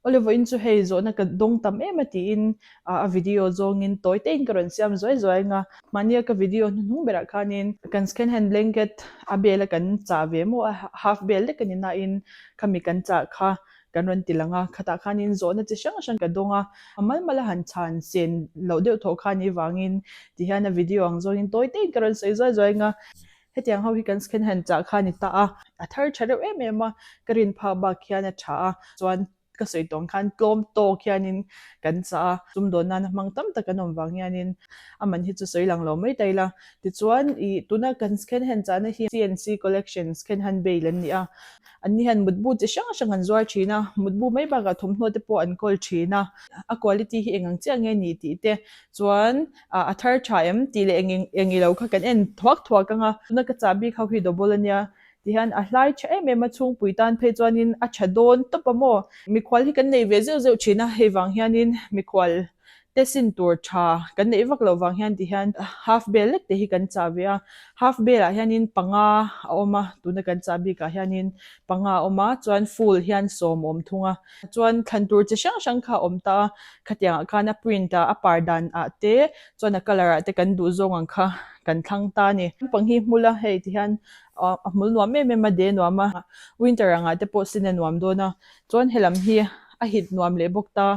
Awle vawiin chu hei zawhna ka dawng tam em a tiin a video zawngin tawi te in ka rawn siam zuai zuai anga mahnia ka video hnuhnung berah khanin kan second hand blanket a bel a kan chah ve maw a half bel lek a ni nain khami kan chah kha kan rawn ti lang a, khatah khanin zawhna chi hrang hrang ka dawng a, a mal mal a han chhan sen loh deuh thawh kha ni vangin tihian a video ang zawngin tawi te in ka rawn sawi zuai zuai anga. Hetiang ho hi kan second hand chah kha a ni ta a, a thar tha reuh em em a, ka rin phak bak hian a tha a, chuan ka sawi tawng khan tlawm tawk hianin kan chah a, sumdawn nana hmang tam tak an awm vang hianin a man hi chu sawi lang lo mai ta ila. Tichuan ih tuna kan second hand chahna hi CNC collection second hand bale an ni a, anni hian mutbu chi hrang hrang an zuar thin a, mutbu mai bakah thawmhnaw te pawh an kawl thin a, a quality hi eng ang chiah nge ni tih te chuan Ah a thar tha em tih leh eng eng ilo kha kan en thuak thuak ang a, tuna ka chah bik ho hi double a nia tihian a hlai tha em em a chhungpui tan phei chuanin a tha dawn tawp a maw. Mikhual hi kan nei ve zeuh zeuh thin a, hei vang hianin mikhual te sin tur tha kan neih vak loh vang hian tihian half bel lek te hi kan chah ve a, half bel ah hianin panga a awm a, tuna kan chah bikah hianin panga a awm a chuan full hian sawm a awm thung a. Chuan thlan tur chi hrang hrang kha a awm ta a, khatiang ah khan a print ah a par dan ah te chuan a colour ah te kan duh zawng ang kha kan thlang ta a ni. Naupang hi hmul a hei ti hian ah a hmul nuam em em a de nuam a, winter ang ah te pawh sin a nuam dawn a, chuan helam hi a hit nuam leh bawk ta.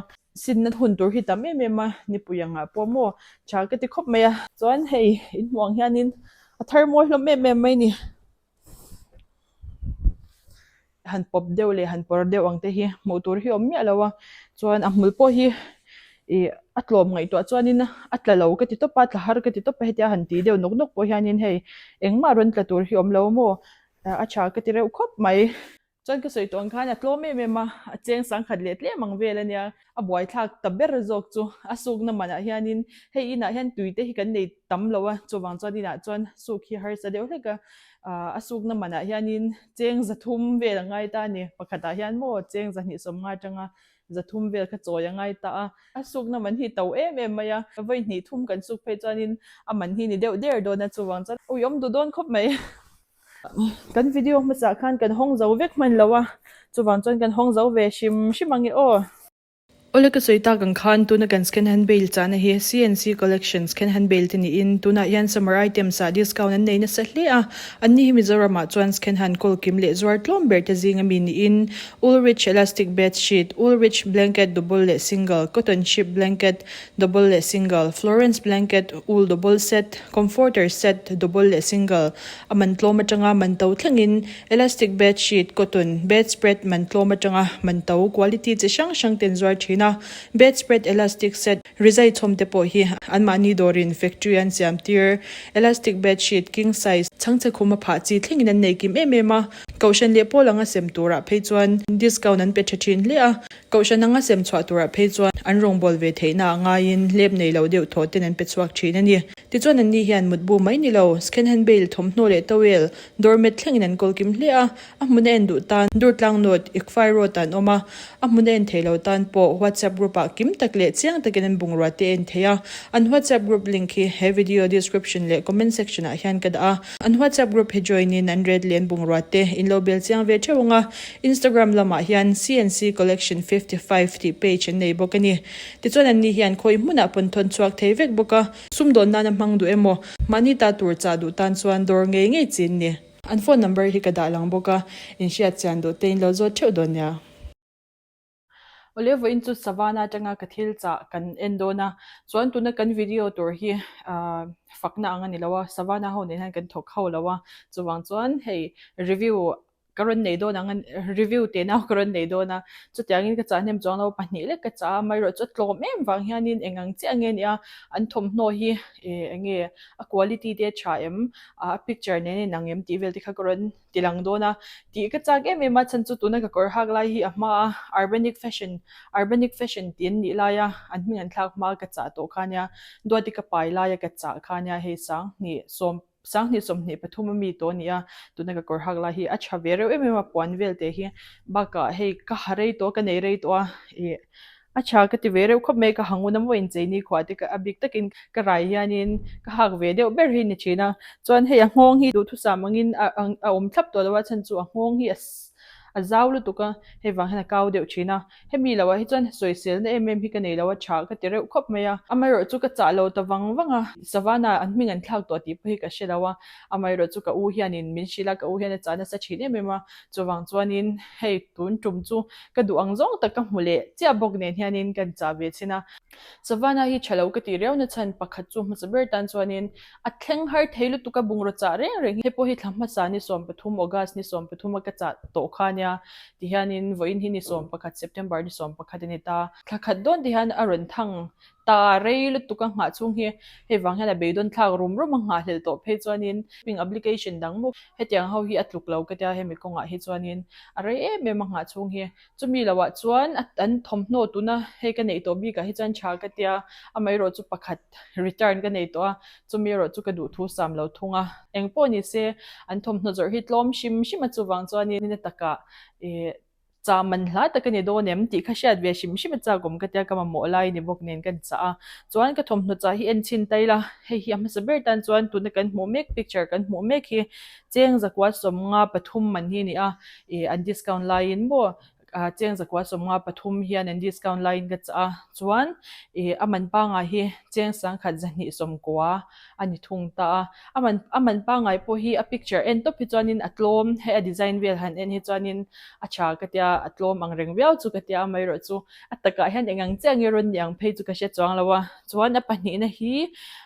Sinna hun tur hi tam em em a, nipui ang ah pawh maw tha ka ti khawp mai a. Chuan hei inhmuh ang hianin a thar mawi hlawm em em mai a ni. Han pawp deuh leh han pawr deuh ang te hi hmuh tur hi a awm miah lo a chuan a hmul pawh hi ih a tlawm ngaihtuah chuanin a tla lo ka ti tawp a tla har ka ti tawp a hetia han tih deuh nawk nawk pawh hianin hei engmah rawn tla tur hi a awm lo maw a tha ka ti reuh khawp mai. Chuan ka sawi tawh ang khan a tlawm em em a a cheng sangkhat leh tlem ang vel a nia a buaithlak ta ber zawk chu a sukna manah hianin hei inah hian tui te hi kan nei tam lo a chuvang chuan inah chuan suk hi harsa deuh hlek a ah a sukna manah hianin cheng zathum vel a ngai ta a ni pakhatah hian maw cheng zahnih sawmnga atanga zathum vel kha chawi a ngai ta a a sukna man hi to em em mai a vawi hnih thum kan suk phei chuanin a man hi ni deuh der dawn a chuvang chuan ui awm duh dawn khawp mai. Kan video hmasa khan kan hawng zo vek hman lo a, chuvang chuan kan hawng zo ve hrim hrim ang e aw. Awle ka sawi tak ang khan tuna kan second hand bale chahna hi CNC Collection second hand bale te niin tunah hian summer items ah discount an nei nasa hle a, anni hi Mizoram ah chuan second hand kawl kim leh zuar tlawm ber te zing ami niin Woolrich elastic bed sheet, Woolrich blanket double leh single, cotton sheep blanket double leh single, Florence blanket wool double set, Comforter set double leh single a man tlawm atanga man to thlengin elastic bed sheet, cotton, bed spread man tlawm atanga man to quality chi hrang hrang ten zuar thin a. Bed spread elastic set rizai chhawm te pawh hi anmahni dawrin factory an siam tir. Elastic bed sheet king size chhangchhe khum a phah chi thlengin an nei kim em em a. Kohhran leh pawl anga sem turah phei chuan discount an pe tha thin hle a. Kohhran anga sem chhuah turah phei chuan an rawngbâwl ve theihna a ngaiin hlep nei lo deuh thaw ten an pe chhuak thin a ni. Tichuan anni hian mutbu mai ni lo, second hand bale, thawmhnaw leh towel, doormat thlengin an kawl kim hle a, a hmun a en duh tan Durtlang North, Ikfai Road ah an awm a, a hmun a en thei lo tan pawh WhatsApp group ah kim tak leh chiang takin an bungrua te a en thei a, an WhatsApp group link hi he video description leh comment section ah hian ka dah a, an WhatsApp group hi join in an rate leh an bungrua te in lo bel chiang ve theuh ang a. Instagram lamah hian CNC Collection 55 tih page an nei bawk a ni. Tichuan anni hian khawi hmunah pawn thawn chhuak thei vek bawk a, sumdawn nana hmang duh emaw, mahni ta tur chah duh tan chuan dawr ngei ngei chi an ni. An phone number hi ka dah lang bawk a, inhriat chian duh te in lo zawt theuh dawn nia. Awle vawiin chu Savannah atanga ka thil chah kan en dawn a, chuan tuna kan video tur hi ah fakna ang a ni lo a, Savannah ho nen hian kan thawk ho lo a, chuvang chuan hei review ka rawn nei dawn ang a review teh nau ka rawn nei dawn a, chutiangin ka chah hnem chuang lo pahnih lek ka chah a, amaherawh chu a tlawm em vang hianin eng ang chiah nge nia an thawmhnaw hi eh eng nge a quality te a tha em a picture nen a inang em tih vel te kha ka rawn ti lang dawn a tih ka chak em em a chhan chu tuna ka kawr hak lai hi a hma a urbanic fashion urbanic fashion tih an nih lai a an hming an thlak hma ka chah tawh kha ania duati ka pai lai a ka chah kha ania hei sanghnih sawm sanghnih sawmhnih pathum ami tawh a ni a tuna ka kawr hak lai hi a tha ve reuh em em a puan vel te hi bakah hei ka ha rei tawh a ka nei rei tawh a ih A tha ka ti ve reuh khawp mai, ka ha ngun a maw inchei ni khuah te ka a bik takin ka rai hianin ka hak ve deuh ber hi ni thin a, chuan hei a nghawng hi duhthusam angin a a awm thlap tawh lo a chhan chu a nghawng hi a. A zau lutuk a, hei vang hian a kau deuh thin a. Hemi loah hi chuan sawiselna em em hi ka nei lo a, tha ka ti reuh khawp mai a. Amaherawhchu ka chah lo ta vang vang a, Savannah an hming an thlak tawh tih pawh hi ka hre lo a. Amaherawhchu ka u hianin min hrilh a, ka u hian a chah nasa thin em em a. Chuvang chuanin hei tun tum chu ka duh ang zawng tak ka hmu leh chiah bawk nen hianin kan chah ve chhin a. Savannah hi tha lo ka tih riau na chhan pakhat chu hmasa ber tan chuanin a thleng har thei lutuk a bungraw chah reng reng hi. Hei pawh hi thla hmasa ni 13 August ni 13 a ka chah tawh kha nia tihianin vawiin hi ni 11 September ni 11 a ni ta. Thla khat dawn tihian a rawn thang ta rei lutuk a nghah chhung hi hei vang hian a beidawn thlak rum rum a nghahhlelh tawh phei chuanin ping application dang maw hetiang ho hi a tluk lo ka tia hemi kawngah hi chuanin a rei em em a nghah chhung hi. Chumi loah chuan an thawmhnaw tuna hei ka neih tawh bikah hi chuan tha ka tia, amaherawh chu pakhat return ka nei tawh a, chumi erawh chu ka duh thu sam lo thung a. Eng pawh ni se an thawmhnaw zawrh hi tlawm hrim hrim a chuvang chuanin a takah ih chah man hla tak a ni dawn em tih kha hriat ve hrim hrim a chak awm ka tia ka mamawh lai ni bawk nen kan chah a. Chuan ka thawmhnaw chah hi en chhin ta ila, hei hi a hmasa ber tan chuan tuna kan hmuh mek picture kan hmuh mek hi Cheng zakua 53 man hi a ni a, ih an discount laiin maw ah cheng zakua 53 hian an discount laiin ka chah a, chuan ih a man pangngai hi cheng sangkhat 290 a ni thung ta a, a man a man pangngai pawh hi a picture en tawp hi chuanin a tlawm hei a design vel han en hi chuanin a tha ka tia a tlawm ang reng viau chu ka tia amaherawh chu a takah hian eng ang chiah nge rawn ni ang phei chu ka hre chuang lo a. Chuan a pahnihna hi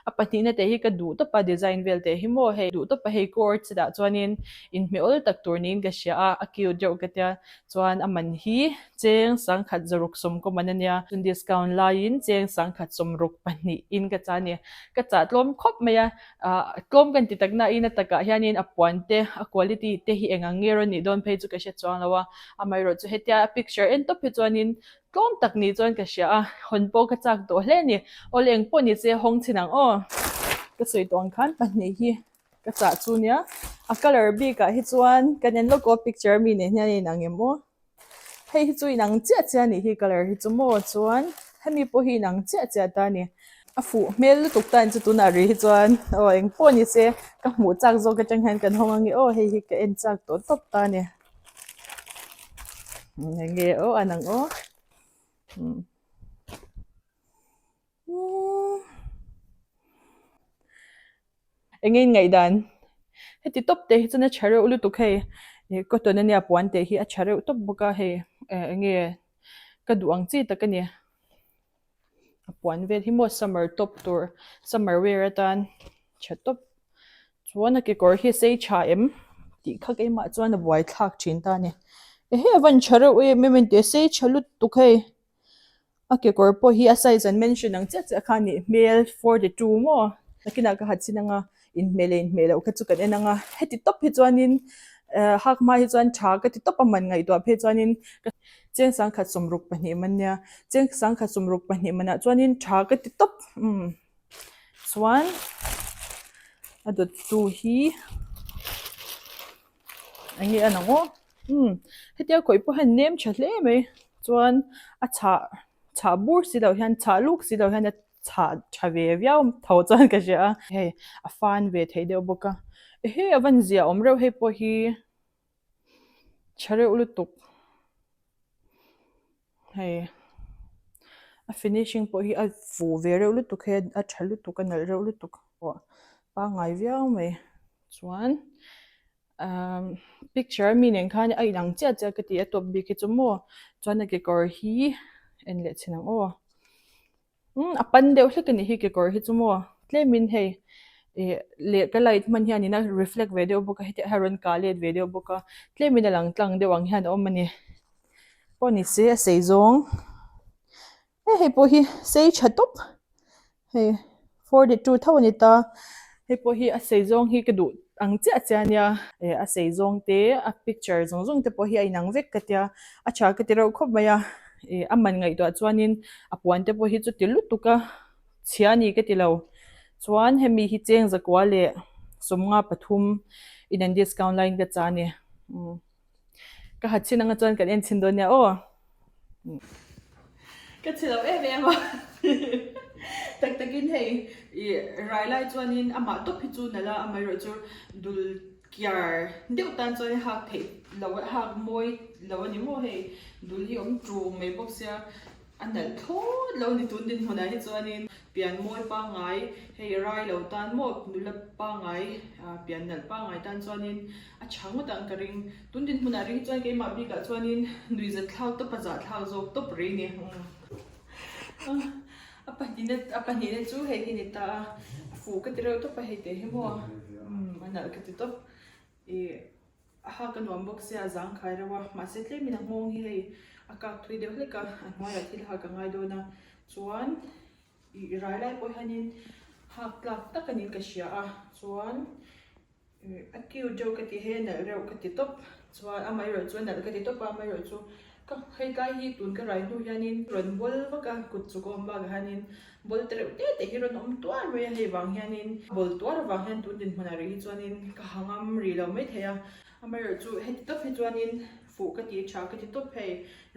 a pahnihna te hi ka duh tawp a design vel te hi maw hei duh tawp a hei court chutah chuanin inhmeh awl tak tur niin ka hria a a cute deuh ka tia chuan a man hi cheng sangkhat zaruk sawmkaw man a nia chuan discount laiin cheng sangkhat sawmruk pahnih in ka chah a ni ka chah tlawm khawp mai a ah tlawm kan ti tak nain a takah hianin a puan te a quality te hi eng ang nge rawn nih dawn phei chu ka hre chuang lo a amaherawh chu hetia a picture en tawp hi chuanin Tlawm tak ni chuan ka hria a, hawn pawh ka chak tawh hle a ni. Awle eng pawh ni che hawng chhin ang aw. Ka sawi tawh ang khan pahnih hi ka chah chu nia. A colour bik ah hi chuan kan en lawk aw picture ami nen hian a inang em aw. Hei hi chu inang chiah chiah a nih hi colour hi chu maw chuan hemi pawh hi inang chiah chiah ta a ni. A fuh hmel lutuk ta ang chu tunah ri hi chuan aw eng pawh ni se ka hmuh chak zawk atang hian kan hawng ange aw hei hi ka en chak tawh tawp ta a ni. Enge aw an ang aw enge in ngaihdan heti tawp te hi chuan a tha reuh lutuk hei ih cotton ania puan teh hi a tha reuh tawp bawk a hei enge ka duh ang chi tak a ni. A puan vel hi maw summer top tur summer wear atan tha tawp chuan a kekawr hi sei tha em tih kha keimah chuan a buai thlak thin ta a ni ehe a van tha reuh em em a ni sei tha lutuk hei a kekawr pawh hi a size an mention ang chiah chiah kha a nih hmel 42 maw nakinah ka ha chin ang a. Inhmeh leh inhmeh loh kha chu kan en ang a, heti tawp hi chuanin eh hak hma hi chuan tha ka ti tawp a man ngaihtuah phei chuanin ka cheng sangkhat 62 man nia cheng sangkhat 62 manah chuanin tha ka ti tawp umm chuan a dawttu hi eng nge a nang aw umm hetia khawih pawh hian nem tha hle mai chuan a chhah chhah bur si loh hian chhah luk si loh hian a chhah tha ve viau tho chuan ka hria a hei a fan ve thei deuh bawk a ehe a van zia awm reuh hei pawh hi tha reuh lutuk hei a finishing pawh hi a fuh ve reuh lutuk hei a tha lutuk a nalh reuh lutuk pawh pangngai viau mai chuan umm picture ami nen khan a inang chiah chiah ka ti a tawp bik hi chu maw chuan a kekawr hi en leh chhin ang aw umm a pan deuh hlek a nih hi kekawr hi chu maw tlemin hei ih leh ka light hman hianin a reflect ve deuh bawk a hetiang hian a rawn kah let ve deuh bawk a tlemin a lang tlang deuh ang hian a awm a ni pawh ni se a sei zawng. Hei hei pawh hi sei tha tawp hei 42 tho a ni ta hei pawh hi a sei zawng hi ka duh ang chiah chiah ania eh a sei zawng te a picture zawng zawng te pawh hi a inang vek ka tia a tha ka ti reuh khawp mai a ih a man ngaihtuah chuanin a puan te pawh hi chuti lutuk a chhia a ni ka ti lo chuan hemi hi cheng zakua leh 53 in an discount laiin ka chah a ni umm. Ka ha chhin anga chuan kan en chhin dawn nia aw. Ka chhe lo em em a. Tak takin hei i rai lai chuanin amah tawp hi chu nalh a amaherawh chu dul. Kiar deuh tan chuan hak theih lo a hak mawi lo a ni maw hei dul hi awm ṭung mai bawk sia a nalh thlawt lo a ni tun dinhmunah hi chuanin pian mawi pangngai hei rai lo tan maw nula pangngai ah pian nalh pangngai tan chuanin a tha ngawt ang ka ring tun dinhmunah ring chuan keimah bikah chuanin nuihzat thlak tawp a zahthlak zawk tawp rih a ni A pahnihna a pahnihna chu hei hi ni ta a, a fuh ka ti reuh tawp a hei teh hi maw umm a nalh ka ti tawp ih a hak a nuam bawk sia a zang khai reuh a mahse tlemin a nghawng hi hei a kak thui deuh hlek a a hnuaiah thil hak a ngai dawn a chuan ih rai lai pawh hianin hak tlak tak a niin ka hria a chuan. A cute deuh ka ti hei a nalh reuh ka ti tawp chuan amaherawh chu a nalh ka ti tawp a amaherawh chu ka hei tlai hi tun ka rai hnu hianin rawn bawl vak a kut chuk a awm bakah hianin bawl te reuh te te hi rawn awm tuar mai a hei vang hianin bawl tuar avang hian tun dinhmunah rih hi chuanin ka ha ngam rih lo maithei a amaherawh chu heti tawp hi chuanin fuh ka ti tha ka ti tawp hei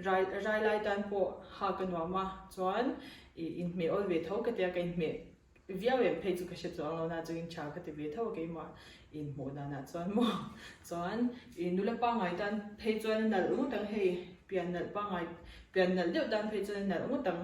rai rai lai tan pawh hak a nuam a chuan ih inhmeh awl ve tho ka tia ka inhmeh. Viau em phei chu ka hre chuang lo na chuin tha ka ti ve tho a keimah inhmuh danah chuan maw chuan ih nula pangngai tan phei chuan a nalh ngawt ang hei pian nalh pangngai pian nalh deuh tan phei chuan a nalh ngawt ang.